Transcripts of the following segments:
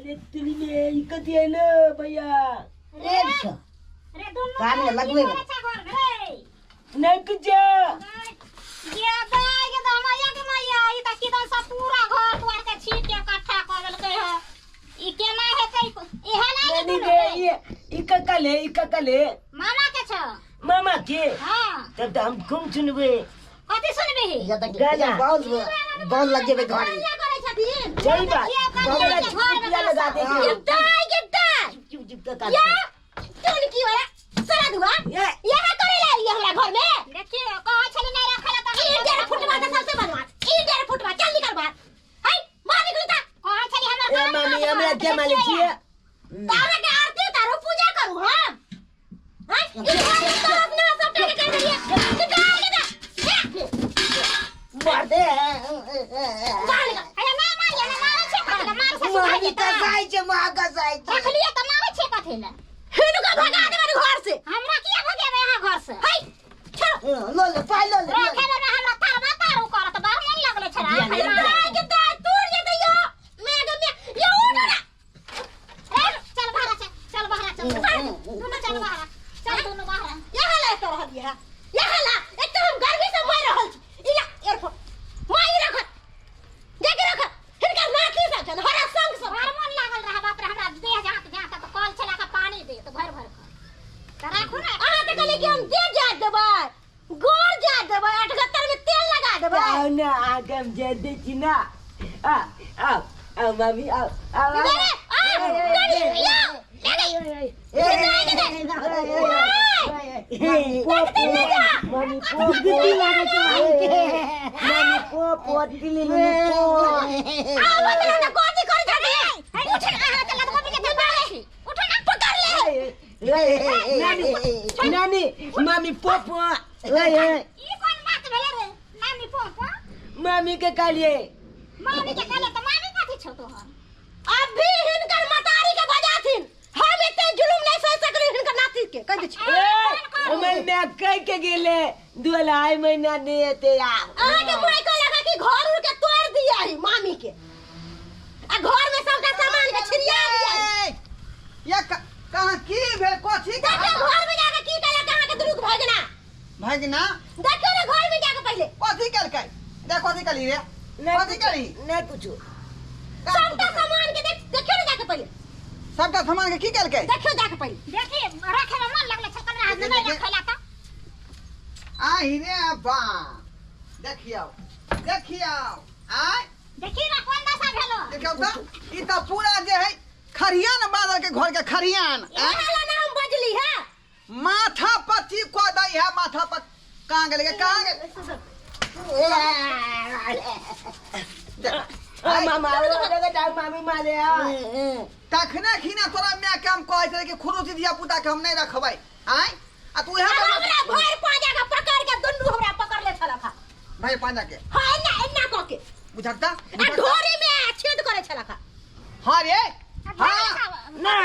अरे तुली में ई कथी एलो भैया रे अच्छा रे दुनू कान में की लगबे करै छै घर में रे नहीं कुछ ये दाय के दामैया के मैया ई त किदन सब पूरा घर द्वार के छीट के इकट्ठा कऽ देलकै है ई केना हेतै इहे नहि नानी दुनू गे रे। ये ई ककले ई ककले मामा के छौ मामा के हाँ तब तो हम खूब सुनबे कथी सुनबिही या तक गाना। बॉल बॉल लग जेबे घर में बढ़िया करै छथिन सही बात देखिए, बड़ा कनिया के घर में चुपकिया लगा दे हाँ। ये दाय के दाय चुप चुप के काट या तुन की वाला सारा दुआ ये यहाँ करे ला आइए हमरा घर में देखियो कहै छली नहीं रखला त ई डेढ़ फुटवा त सबसे बनवा ई डेढ़ फुटवा चल निकल बाहर है बाहर निकलू त कहै छली हमरा ए काम मामी काज हमरा करत, के माले देखियो छिए तारा के आरती उतारू पूजा करू हम हैं ई घर में तो अपना सब के कर दिए निकाल के दे मार दे बाहर निकल अरे ना मारिए ना मारै छै कथी ला मारै छै सुधार मामी जेतै। कसाई छै माँ कसाई छै रखलिए त मारै छै कथी ला हिनका भगा देबै घर से हमरा किया भगेबै अहाँ घर से है छोड़ो लो ले पाइ लो ले रखे बेर में हमरा तारबा तारू करत बड़ मन लगले छला दिया नहीं। मारै के दाय तोड़ जेतै यो मैं के मैं यो उठ ना ए चल बाहर चल चल बाहर चल दोनों चल बाहर चल दोनों बाहर यहाँ ला तो रहल है यहाँ ला एक तो हम गर्मी से मर रहल छी इला एयरफोन माई रख जाके रख हिनकर नाती सब छन हरा संग सब भर मन लागल रहा बाप रे हमरा देह जहाँ जहाँ तक कल चला के पानी दे तो भर भर के त राखू ना अहाँ तऽ कहलियै कि हम देह जात देबै गोर जात देबै अठगत्तर में तेल लगा देबै आओ ना आगे हम जे दे छी ना आ आओ आओ मामी आओ आओ आओ रे, आ, कनी, यो, ले ले। मामी गुदगुदी लागै छै मामी के मामी पो दिली पो आउ तोरा तऽ कथी करै छथिन? उठ ना, अहाँ तऽ लतबा पीछे चल बाहर छी। उठ ना, पकड़ ले। नानी नानी मामी पो पो ई कोन बात भेलै रे? नानी पो पो। मामी के कहलिए मामी के कहले तऽ मामी कथी छौ तोहर? अभी हिनकर मतारी के बजाथिन। हम एते जुलुम नहीं सह सकली हिनकर नाती के। कह दै छी। हमर माय कह के गेले 2.5 महीना नहीं एते आब अहाँके माय कहलक कि घर उर के तोड़ दिया ही मामी के आ घर में सबटा सामान के छिड़िया दिया ही। या कहाँ की भेल कथी के देखियो घर में जाके की कहलक अहाँके दुनू के भगना भगना देखियो ने घर में जाके पहिले कथी केलकै देख कथी केली रे नहीं कथी केली नहीं कुछो सबटा सामान के देख देखियो ने जाके पहिले सबटा सामान के की केलकै देखियो जाके पहिले देखी रखे में मन लगले छल कमरा देखी, नहीं देखी। रखेला त आहि रे बा देखियौ देखियौ आय देखी ना कोन दशा भेलो देखियौ त ई त पूरा जे है खरियान बादल के घर के खरियान आय? इहे ला ना हम बजली है माथा पति कऽ दै है माथा पति कहाँ गेलै गे कहाँ गेलै देख, आय, मामा मामी मारे तखने खिना तोरा माय के हम कहै छलै कि खुरुची धिया पुता के हम नहि रखबै आय आ तू इएह हमरा भर पाजा के पकड़ के दुनू हमरा पकड़ ले छलक भाई पांजा के हां एना एना क के बुझकता आ ढोरी में छेद करे छलक हां रे हां ना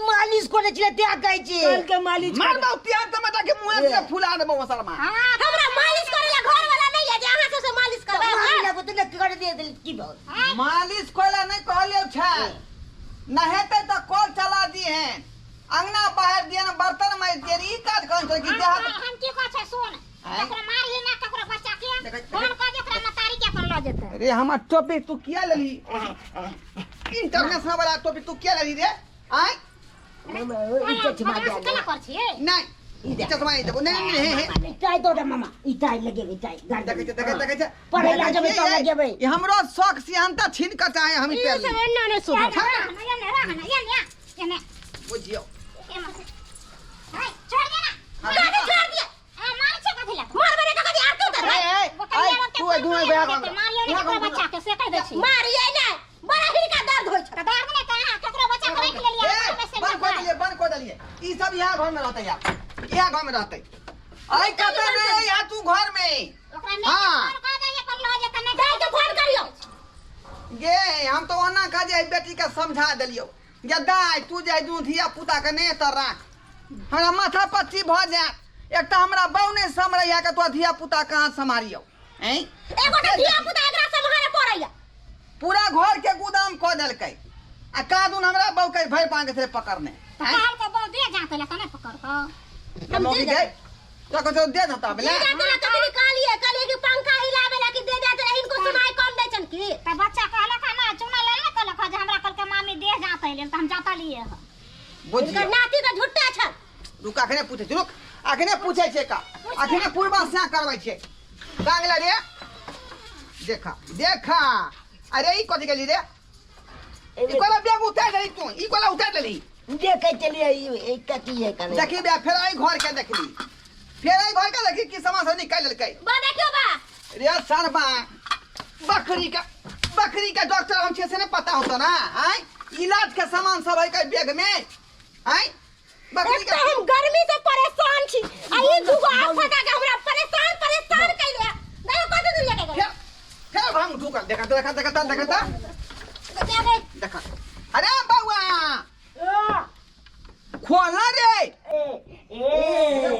मालिश करे छले त्या कहै छी कल के मालिश मार दो प्याज टमाटर के मुंह से फुला देबो मसरमा हां हमरा मालिश करे ला घर वाला नहीं है जे अहाँ सब से मालिश करबै मामी लगो त न कर दे देल की भौ मालिश कोला नहीं कहलियो छै नहेते तो कल चला दिए हैं अंगना बाहर दिए ना बर्तन मार दिए ई काज कौन छै कि देह हम की कहै छै सुन आँय? ककरो मारही ना ककरो बच्चा के देखै- फोन कऽ दे ओकरा मतारी के अपन लऽ जेतै अरे हमर टोपी तू किया लेली इंटरनेशनल वाला टोपी तू किया लेली रे आय मामा ई चश्मा बदमाशी दे केना कर छियै नहीं ई चश्मा नहीं देबो नहीं नहीं हे हे टाइ दो रे मामा ई टाइ लगेबै टाइ गाड़ देखै छै देखै देखै छै पढ़ै ला जेबै तब लगेबै ई हमरो शौक सिहनता छीन कऽ चाहे हम ई ई पेर सब ली एना नहि सुधर एने रह ना एने एने बुझियौ एने हाय छोड़ दे ना गाड़ी छोड़ दिया आ मार छै कथि ला मारबे ने त कथि आरती उतर ए, ए, ए, तू ए, दुनू बेरा काम कर। मारियो ने यहाँ ककरो काम कर। बच्चा के से कह दै छी मारिए ने बड़ा हिनका दर्द होइ छै दर्द ने कहाँ ककरो बच्चा के राखि लेलियै ए, बंद कऽ देलियै बंद कऽ देलियै ई सब यहाँ घर में रहतै यार यहाँ घर में रहतै आइ कतऽ नहि यहाँ तू घर में ओकरा नहि हाँ। फोन कऽ दे अपन लऽ जेतै नहि दाइ के फोन करियौ गे हम तो ओना कह जे बेटी के समझा देलियौ गे दाइ तू जे दुनू धिया पुता के नहि एतऽ राख हमरा माथा पच्ची भऽ जायत एक तऽ हमरा बहू नहि सम्हरैया के तोरा धिया पुता कहाँ सम्हारियौ ऐं एगोटा धिया पुता एकरा सम्हारे पड़ैया पूरा घर के गोदाम कऽ देलकै आ कादुन हमरा बहू के भरि पान के छले पकड़ने। त काल के बहू दे जाते ला त नहीं पकड़ हो। हम दे गए तो कहो दे जाता बेला। दे जाते ला त कहलिए कहलिए कि पंखा हिलावे ला कि दे जाते ला इनको सुनाई कम दे छन की। त बच्चा कहला का ना चुना ले ना कहला जे हमरा कल के मामी दे जाते ले त हम जाता लिए ह। बुझियो नाती त झुट्टा छन। रुक अखने पूछे रुक अखने पूछे छे का अखने पूर्वा से करबै छे कांगला रे। देखा देखा अरे ई कथि गेली रे ई कोला बैग उतार देली तू ई कोला उतार देली। देखे चलिए ई कथि है कने देखी बे फेर आई घर के देखली फेर आई घर के देखी की सामान सब निकाल लेलकै। बा देखियो बा रे सरबा बकरी का डॉक्टर हम छे से नहीं पता होता ना। आय इलाज के सामान सब है के बैग में। आय बकरी के हम गर्मी से परेशान छी आ ई दुगो आफत के हमरा परेशान परेशान कैले देखो कत दूर लेके गेल। फेर भांग ढुकल देखा देखा देखा देखा देखा। अरे बउआ खोला रे ए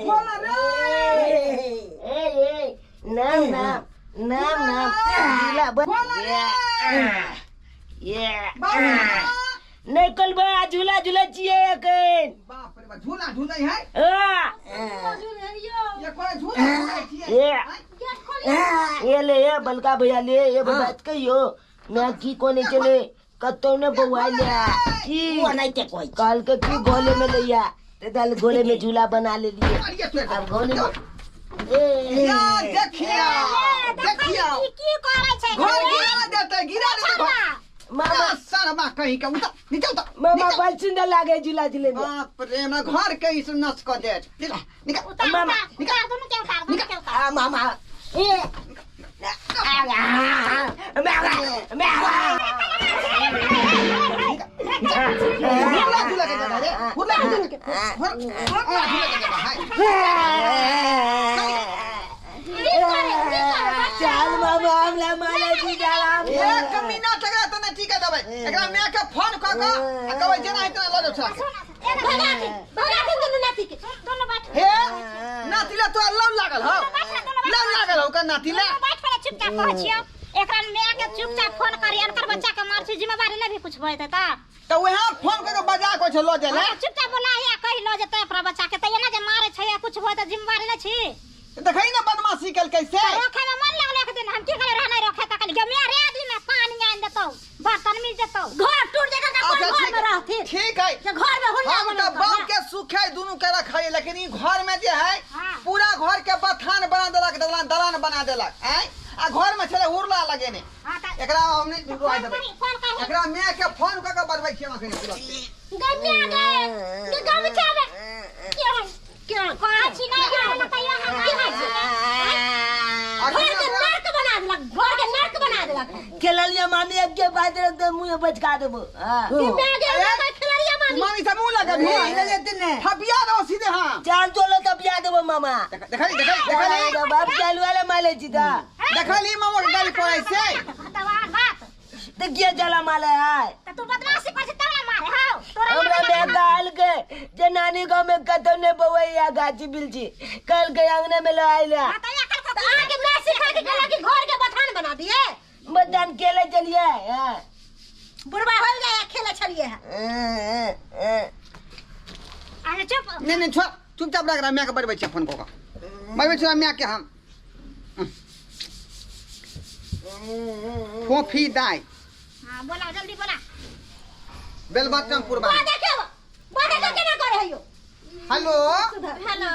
खोला रे ए ए नाम नाम नाम नाम झूला खोला रे ये नहीं कल बा झूला झूला छिए अखन। बाप रे बाप झूला झूला है ये कोई झूला झूला छिए। ये ले ये बलका भैया ले ये बात कहियो मैं की कोने चले कतौ ने बउआ लिया की नहीं कोई कल के की गोले में लिया ते दल गोले में झूला बना ले लिए अब गोले में ए या देखिया देखिया की करै छै घर गिरा देते गिरा देते मामा सरबा कहीं के उतर नीचे उतर मामा बड़ सुंदर लागे झूला झूले में। बाप रे हमरा घर के ई नस क दे निकाल निकाल मामा निकाल दोनों के उतार दोनों के उतार। आ मामा ए आ मैं झूला झूला के जगह रे झूला झूला के झूला के जगह है। चल मामा हमला माला जी डाला एक मिनट एकरा त नहीं ठीक है देबै एकरा my के फोन क क आ कहबै जेना हेतै ल जाउ छड़ा के भगा के दोनों नाती के दोनों बैठ हे नाती ला तो लव लागल हो लव लागल हो का नाती ला बैठ पर चुपचाप कहै छियो एकरा my के चुपचाप फोन करी अनकर बच्चा के मार छी जिम्मेवारी ले भी कुछ होय त त वहां फोन क के बजा को छ ल जाले चुपचाप बोला या कहि ल जेतै अपना बच्चा के त एना जे मारे छै या कुछ होय त जिम्मेवारी ले छी। देखै ना बदमाशी कल कैसे रखे में मन लागल एक दिन हम की करे रहना रखे त कल गमिया रे आदमी में पानी आन देतौ बर्तन मिल जेतौ घर टूट जेतौ त कोन घर में रहथिन। ठीक है जे घर में हुल्ला हम त बाप के सुख है दोनों के रखै लेकिन ई घर में जे है पूरा घर के बथान बना देलक दलान दलान बना देलक आय आ घर में छले हुरला लगेने एकरा हम नहीं रुआ देबै एकरा my के फोन क के बजबै छियै अखनी तुरंत। गमिया गे के गमछा में के के कहै छी नै हम त यहाँ की है छी घर के नर्क बना देलक घर के नर्क बना देलक। खेललिया मामी अब के बाद रख दे मुंह बचका देबो। हां मैं गे मैं खेललिया मामी मामी सब मुंह लगा भी ले लेते ने थपिया दो सीधे। हां चल चलो तबिया देबो मामा देखली देखली देखली बाप चालू वाला माले जी दा देखली मामा के गाली पड़ै से बात त किया जला माले है त तू बदमाशी कर तब ना मारे हां तोरा हमरा बे गाल के जे नानी गांव में कतौ ने बवैया गाची बिलची कल के आंगने में लाइला त आके मैं सिखा के कहला कि घर के बथान बना दिए बथान खेले चलिए। हां बुढ़वा हो गया खेले चलिए है। अरे चुप नहीं नहीं छोड़ चुपचाप रख रहा मैं के बजबै छियै फोन क के बजबै छियै मैं के हम फोफी दाई। हां बोला जल्दी बोला बेलबत्तमपुर बा देखियो बा देखियो केना करे हयो। हेलो हेलो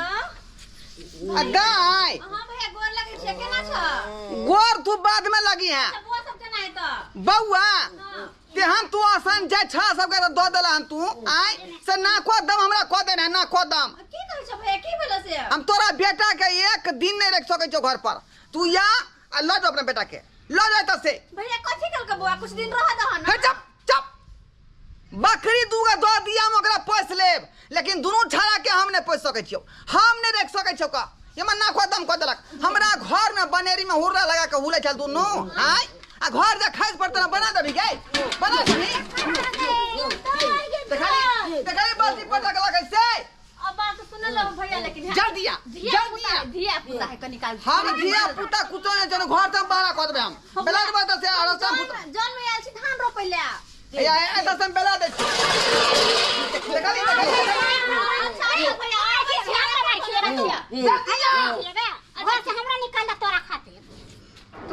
दाई हां भैया गोर लगै छै केना छ गोर तू बाद में लगी है बौआ सब केना है त बौआ तेहन तू आसान जाय छा सब के दऽ देला हन तू आय से ना को दम हमरा को देना ना को दम की कहै छ भैया की भेलो से हम तोरा बेटा के एक दिन नहीं रख सकै छौ घर पर तू या आ ल जाओ अपना बेटा के ल जाओ एतऽ से भैया कथी कल बौआ कुछ दिन रह दह ना हे चुप चुप बकरी दूगो दऽ दिया हम ओकरा पोस लेब लेकिन दुनू छाड़ा के हम नहीं पोस सकै छियौ हम नहीं रख सकै छियौ का एमे ना को दम कऽ देलक हमरा घर में बनेरी में हुर्रा लगा के हुलै छल दुनू आय आ घर जे खसि पड़तै ने बना देबही गे बना देबही देखली देखली बाल्टी पटक लगै से अब बात सुनल भैया लेकिन जल्दी आ जल्दी आ धिया पुता है कनी काल हम धिया पुता कुछो नहीं जन घर से हम बाहर कऽ देबै हम बेलाट बात से अरसा पुता जन में आयल छी धान रोपै ले या एतऽ से हम बेला दै छी। देखली देखली। अच्छा भैया आबै छी, हमरा मारै छियै, रखियै। घर से हमरा निकाल दे तोरा खातिर।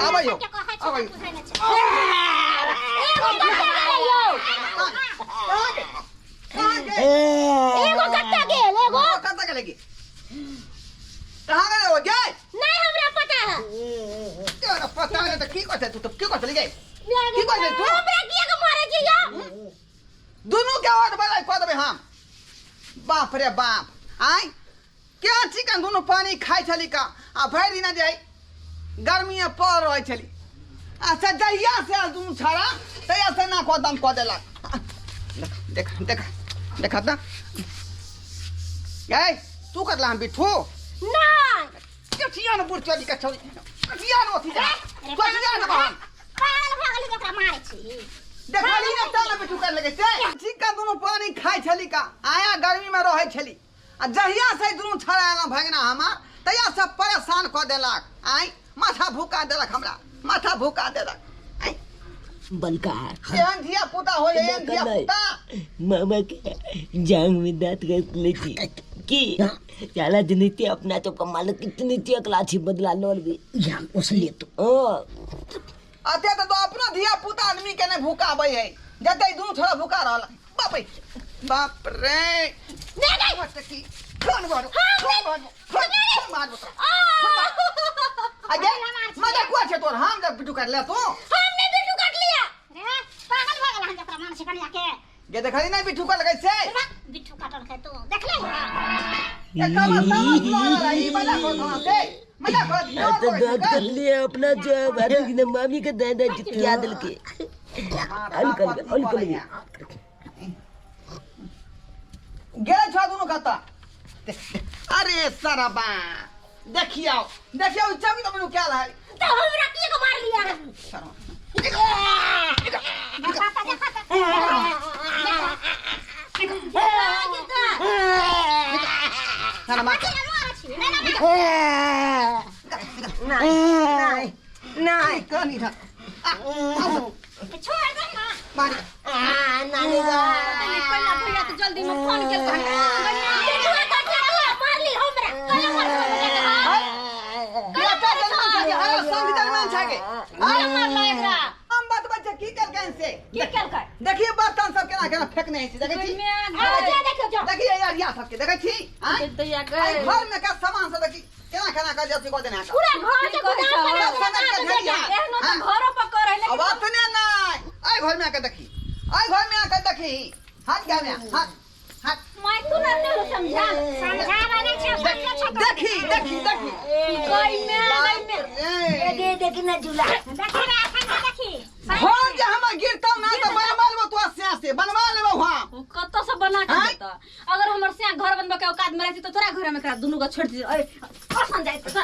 आबै यौ। के कहै छै आबै। बुझै नहि छै। एगो गत्ता गेलै यौ। कहाँ गे? कहाँ गे? एगो गत्ता गेल एगो। कतऽ गेलै गे? कहाँ गेलै ओ गे? नहीं हमरा पता है। तोरा पता नहि तऽ की कहै तू तऽ की कहै गे? की कहै तू? हमरा किया के मारै छी यौ? दुनू के और बलाई कऽ देबै हम। बाप रे बाप, आय क्या चिकन दुनू पानी खाइ छली का आ भरि दिना जे गर्मीए पड़ रहै छली। अच्छा जहिया से आयल दुनू छाड़ा तहिया से ना कऽ दम कऽ देलक। देख देख देख देख तऽ गै तू करला हम बिट्ठू। नहीं। कथिया न बुढ़ चली के छौड़ी कथिया न अथी जा कथिया न बहन पागल भऽ गेली ओकरा मारै छी। देखली ने तब ने बिट्ठू कर लगे से चिकन दुनू पानी खाइ छली का आया गर्मी में रहै छली आ जहिया से दुनू छड़ा आयल भगना हमार तहिया सब परेशान कऽ देलक। आय माथा भूका देलक हमरा, माथा भूका देलक। आय बलका एहन धिया पुता होय एहन धिया पुता। मामा के जांग में दांत घस लेती की चला जनीती अपना तो कमाल कितनी अकला छी बदला लोल भी या उसले तो ओ अते तो अपनो धिया पुता आदमी के नहीं भूकाबै है जते दुनू छोड़ा भूका रहल। बाप रे बाप रे नहीं नहीं। की कौन मारो कौन मारो कौन मारो अगे मजा कुआ छे तोर हम जब बिटू कर ले तू हमने बिट्टू काट लिया। रे पागल भऽ गेल हन जकरा मारै छी कनिया के। गे देखली नहीं बिट्ठू कर लगै छै। बिट्टू काटल के तू देखले ए कमा समझ न रही मजा को था से मजा को तो दांत कर लिया अपना जो अरे ने मामी के दादा जितिया दिल के अल कर गेल छ दुनु कता। अरे सरबा देखियो देखियो चौकी तो क्या है तो हमरा किए के मार लिया। सरबा देखा देखा सरबा नहीं नहीं कनी था छोड़ दे ना। मारी आ नानी गा पहला भैया तो जल्दी में फोन के मार ली हमरा कल मार बेटा जन्म छागे हर संग जन्म छागे कल मारला एकरा। हम बतबै छै की करके से की केलकै? देखिए बर्तन सब केना केना फेकने छै देखै छी। देखियो जो देखिए यार या सबके देखै छी। आय दैया गए घर में का सामान सब देखी केना केना कर जल्दी कऽ देने है पूरा घर के गोदाम बना सब समेट के धरिया। एहनो तो घरो पर करे लेकिन अब अपने नहीं आय घर में आके देखी आय घर में आके देखी हाथ गया में हाथ हाथ मैं तू ना नहीं समझा समझाबै नहि छै समझै छै। देखी देखी देखी कोई में नहीं में दे देखी ना झूला देखी रे एखन से देखी। घर जे हम गिरतौ ना तो बनवा लेबो तो से से बनवा लेबो हम कत से बना के देता। अगर हमर से घर बनबे के औकात में रहती तो तोरा घर में करा दुनू के छोड़ दी। अरे आसान जाय तो ना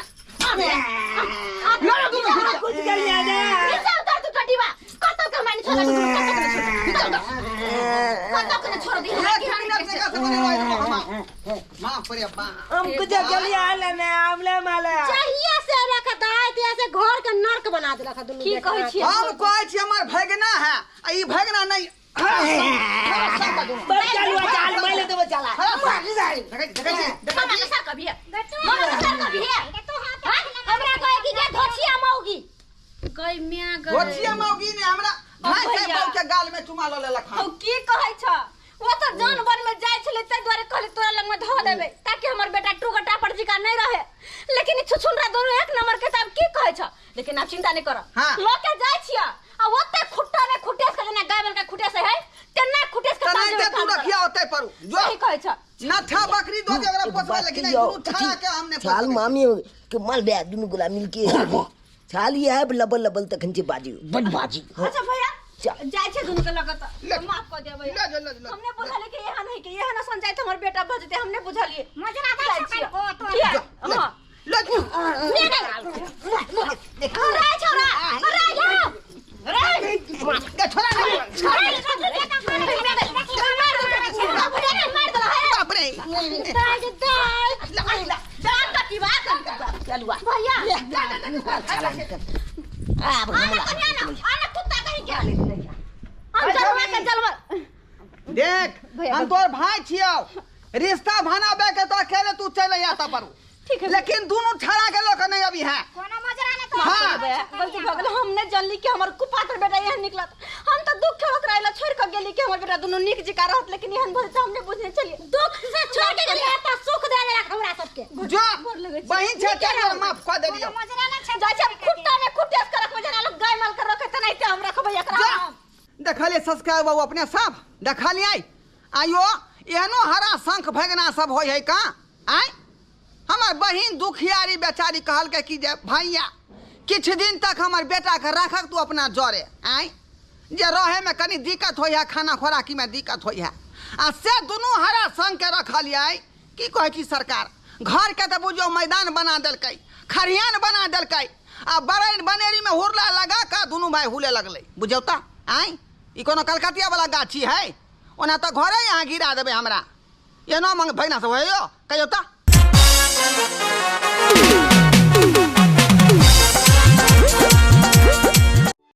दुनू कुछ कर लिया ना नीचे उतर तू टटीवा कत के मानी छोड़ दे कत के न छोड़ दी। एक मिनट से का बने रहो हम बाप रे बाप हमको जब आला ना आमला माला चाहिए से रख दाय दिया से घर के नर्क बना देलक दुनू। की कहै छी हम कहै छी हमर भगना है आ ई भगना नहीं बस चलवा चाल मैं ले देबो चला देखै देखै मामा के सर कभी मामा के सर कभी हमरा कहे कि गे धोछिया मौगी गई मिया गई धोछिया मौगी ने हमरा भाई साहब बाबू के गाल में चुमा ल लेलक। हम की कहै छ वो तो जानवर में जाय छलै तै दुआरे कहली तोरा लग में धो देबै ताकि हमर बेटा टूगटा पर जिका नहीं रहे। लेकिन छुछुनरा दोनों एक नंबर के तब की कहै छ। लेकिन आप चिंता नहीं कर हाँ। ल के जाय छिया आ ओते खुट्टा में खुटेस के जना गाय बल के खुटे से है तेना खुटेस के तनाइते तू रखिया ओते परू जो सही कहै छ। नठा बकरी दो के ओकरा पोसबा लेकिन दुनू छाड़ा के हमने छाल मामी के माल बे दुनू गुला मिल के छाल ये है लबल लबल तखन जे बाजी बड बाजी। अच्छा भैया जाय छै दुनू के लगत माफ कर देबै। ले ले ले हमने बुझलिए कि यहाँ नहीं के यहाँ न समझाय त हमर बेटा भजते हमने बुझलिए मजरा दै छै ओ तो हां ले तू ले रे छोरा रे रे गे छोरा बाप रे चलुआ भैया अब आना कन्या ना आना कुत्ता कहीं के हम जलवा के जल देख, भैया, हम तोर भाई छियौ, रिश्ता भाना के तो अकेले तू चले आता पर, ठीक है। लेकिन दोनों छड़ा के लोग नहीं अभी है। कोनो मजरा नहीं तो। हाँ। भैया, गलती भऽ गेल, हम नहीं जानली कि हमर कुपात्र बेटा एहन निकलत। हम तो दुख के ओकरा इला छोड़ के गेली कि हमर बेटा दुनू नीक जिका रहत, लेकिन एहन भल हम नहीं बुझने छलियै। दुख से छोड़ के गेलियै तऽ सुख दे देलक हमरा सबके। जो गोर लगै छी। बहिन छै तें माफ कऽ देलियौ। कोनो मजरा नहि छै। जाइ छै खुट्टा में खुट्टे से रखबै, जेना लोग गाय माल के रखे तेनाहिते हम रखबै एकरा। जा देखलियै सब्सक्राइब बाबू अपने सब देखलियै आयो एहनो हरा शंख भगना सब होइ है का आय। हमर बहिन दुखियारी बेचारी कहलकै कि जे भैया किछु दिन तक हमर बेटाके राखक तू अपना जरे आय, जे रहैमे कनि दिक्कत होइ है, खाना खोराकीमे दिक्कत होइ है, आ से दुनू हरा संगके रखलियै। की कहै छी सरकार, घरके तऽ बुझियौ मैदान बना देलकै, खरिहान बना देलकै, आ बरैन बनेरीमे हुरला लगा कऽ दुनू भाय हुले लगलै। बुझियौ तऽ आँय, ई कोनो कलकतिया वाला गाछी है? ओना तऽ घरे यहाँ गिरा देबै हमरा, एना मंग भैना सब होइयो कहियौ तऽ।